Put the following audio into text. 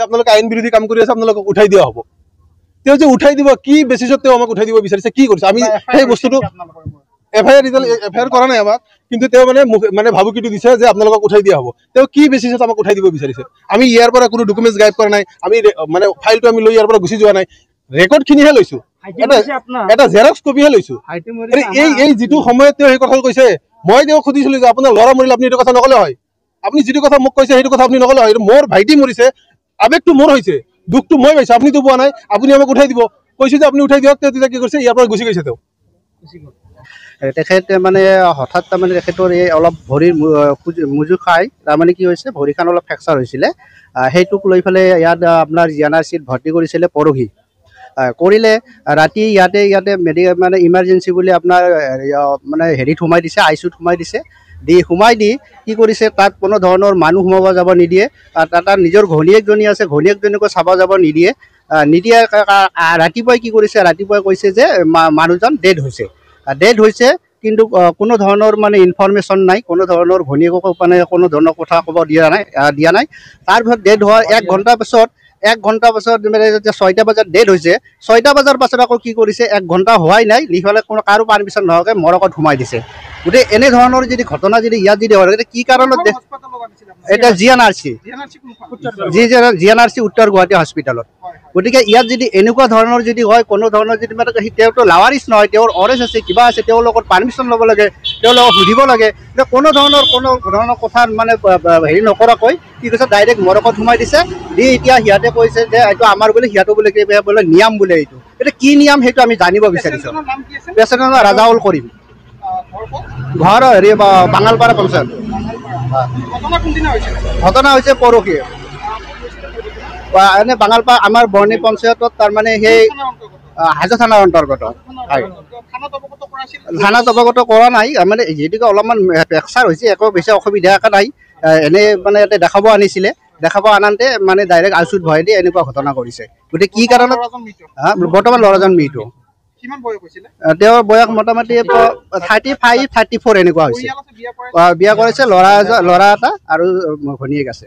যে আপোনালোকে আইন বিৰোধী কাম কৰি আছে, আপোনালোকক উঠাই দিয়া হ'ব। তেওঁ যে উঠাই দিব, কি বেচিছত তেওঁ আমাক উঠাই দিব বিচাৰিছে, কি কৰিছে? আমি সেই বস্তুটো এফআইআৰ এফআইআৰ কৰা নাই আমাক, কিন্তু তেওঁ মানে মানে ভাবুকিটো দিছে যে আপোনালোকক উঠাই দিয়া হ'ব। তেওঁ কি বেচিছত আমাক উঠাই দিব বিচাৰিছে? আমি ইয়াৰ পৰা কোনো ডকুমেণ্টছ গাইব কৰা নাই, আমি মানে ফাইলটো আমি লৈ ইয়াৰ পৰা গুচি যোৱা নাই, ৰেকৰ্ডখিনিহে লৈছো, এটা জেৰক্স কপিহে লৈছো। এই এই যিটো সময়ত তেওঁ সেই কথাটো কৈছে, মই তেওঁক সুধিছিলো যে আপোনাৰ ল'ৰা মৰিলে আপুনি এইটো কথা নকলে হয়, আপুনি যিটো কথা মোক কৈছে সেইটো কথা আপুনি নকলে হয়। মোৰ ভাইটি মৰিছে, আৱেগটো মোৰ হৈছে, দুখটো মই পাইছো, আপুনিতো পোৱা নাই, আপুনি আমাক উঠাই দিব কৈছো যে আপুনি উঠাই দিয়ক। তেওঁ তেতিয়া কি কৰিছে, ইয়াৰ পৰা গুচি গৈছে। তেওঁ তেখেতে মানে হঠাৎ তাৰমানে তেখেতৰ এই অলপ ভৰিৰ মুজু খাই তাৰমানে কি হৈছে, ভৰিখন অলপ ফ্ৰেকচাৰ হৈছিলে, সেইটোক লৈ পেলাই ইয়াত আপোনাৰ জি এন আৰ চিত ভৰ্তি কৰিছিলে। পৰহি কৰিলে ৰাতি ইয়াতে ইয়াতে মেডিকেল মানে ইমাৰ্জেঞ্চি বুলি আপোনাৰ মানে হেৰিত সোমাই দিছে, I চিউত সোমাই দিছে। দি সোমাই দি কি কৰিছে, তাত কোনো ধৰণৰ মানুহ সোমাব যাব নিদিয়ে। তাত নিজৰ ঘৈণীয়েকজনী আছে, ঘৈণীয়েকজনীকো চাব যাব নিদিয়ে। নিদিয়ে ৰাতিপুৱাই কি কৰিছে, ৰাতিপুৱাই কৈছে যে মানুহজন ডেড হৈছে, ডেড হৈছে, কিন্তু কোনো ধৰণৰ মানে ইনফৰমেশ্যন নাই, কোনো ধৰণৰ ঘৈণীয়েককো মানে কোনো ধৰণৰ কথা ক'ব দিয়া নাই, দিয়া নাই। তাৰপিছত ডেড হোৱাৰ এক ঘণ্টাৰ পিছত, এক ঘণ্টাৰ পাছত মানে যেতিয়া 6টা বজাত ডেড হৈছে, 6টা বজাৰ পাছত আকৌ কি কৰিছে, এক ঘণ্টা হোৱাই নাই, নিফালে কোনো কাৰো পাৰ্মিশ্যন নোহোৱাকৈ মৰকত সোমাই দিছে। গতিকে এনেধৰণৰ যদি ঘটনা যদি ইয়াত যদি হয়, কি কাৰণত? এটা G N R C, G N R C উত্তৰ গুৱাহাটী হস্পিটেলত। গতিকে ইয়াত যদি এনেকুৱা ধৰণৰ যদি হয়, কোনো ধৰণৰ যদি মানে তেওঁতো লাৱাৰিছ নহয়, তেওঁৰ অৰেজ আছে, কিবা আছে, তেওঁৰ লগত পাৰ্মিশ্যন ল'ব লাগে, তেওঁৰ লগত সুধিব লাগে। কোনো ধৰণৰ কথা মানে হেৰি নকৰাকৈ কি কৈছে, ডাইৰেক্ট মৰকত সোমাই দিছে। দি এতিয়া সিহঁতে কৈছে যে এইটো আমাৰ বোলে, সিহঁতো বোলে কিবা বোলে নিয়ম বোলে, এইটো এতিয়া কি নিয়ম সেইটো আমি জানিব বিচাৰিছোঁ। পেচেণ্টৰ ৰাজাউল কৰিম, ঘৰ হেৰি বাঙালপাৰা পঞ্চায়ত। ঘটনা হৈছে পৰহি, এনে বাঙালপাৰা আমাৰ বৰ্ণি পঞ্চায়তত, তাৰমানে সেই হাজো থানাৰ অন্তৰ্গত। হয়, থানাত অৱগত কৰা নাই, মানে যিহেতুকে অলপমান প্ৰেছাৰ হৈছে, একো বেছি অসুবিধা একো নাই। এনেই মানে ইয়াতে দেখাব আনিছিলে, দেখাব আনাতে মানে ডাইৰেক্ট আইচুত ভৰাই দি এনেকুৱা ঘটনা কৰিছে। গতিকে কি কাৰণত বৰ্তমান ল'ৰাজন মৃত্যু, তেওঁৰ বয়স মোটামুটি 35, 34 এনেকুৱা হৈছে। বিয়া কৰিছে, ল'ৰা এটা আৰু ঘৈণীয়েক আছে।